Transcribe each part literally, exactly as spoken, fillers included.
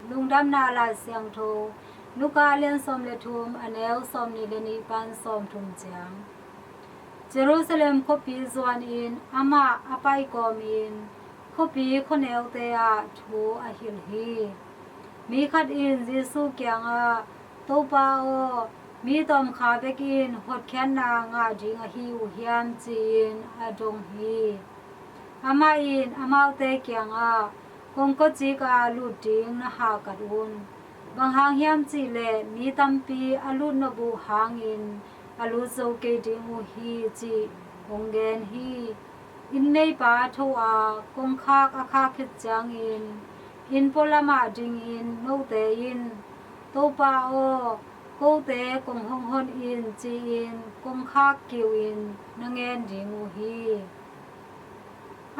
Lungdamna Lai Siangtho, Luka lian sawm le thum, a neu sawm nih le nih pan sawm thum ciang. Jerusalem khuapi zuanin amah a pai kawmin khuapi khuaneute ah thu a hilh hi. Mi khat in Jesu kiangah, "Topa aw, mi tawmkha bekin hotkhiatna ngah ding ahi uh hiam?" ci-in a dong hi. Amah in amaute kiangah, "Kong kawcik ah lut ding na hahkat un. Bang hang hiam cih leh mi tampi a lut nop uh hangin a lut zo kei ding uh hi," cih hong gen hi. Inn neipa tho a kongkhak a khak khit ciangin inn pualamah dingin note in, "Topa aw, kote kong hong hon in," ci-in kongkhak kiu in na ngen ding uh hi.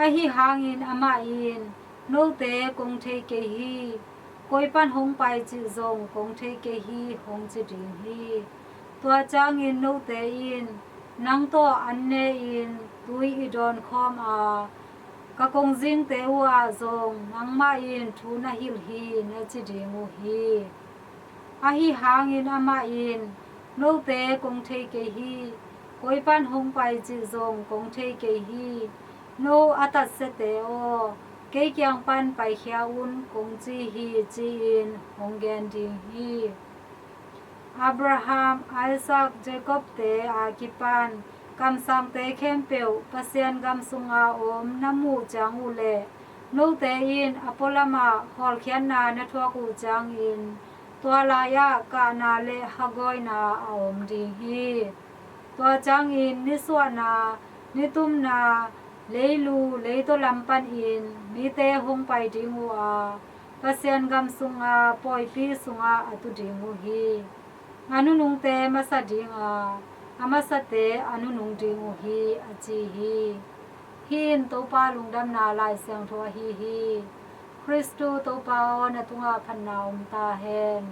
Ahi hangin amah in, "Note kong thei kei hi, koi pan hong pai cih zong kong thei kei hi," hong ci ding hi. Tua ciangin note in nang tawh an ne-in tui i dawnkhawm a, "Ka kongzingte uhah zong nangmah in thu na hilh hi," na ci ding uh hi. Ahi hangin amah in, "Note kong thei kei hi, koi pan hong pai cih zong kong thei kei hi. No a tatsiate aw, kei kiang pan paikhia un," kong ci hi, ci-in hong gen ding hi. Abraham, Isaac, Jacob-te a kipan kamsangte khempeuh Pasian gam sunga om na muh ciang uh leh, note in a pualamah hawlkhiatna na thuak uh ciangin tua lai-ah kahna le hagawina a om ding hi. Tua ciangin nisuahna, nitumna, leilu, leitaw lam panin mite hong pai ding uh a, Pasian gam sunga pawipi sungah a tu ding uh hi. A nunungte masa ding a, a masate a nunung ding uh hi, a ci hi. Hih in Topa Lungdamna Lai Siangtho ahi hi. Khristu Topa aw, na tungah phatna om ta hen.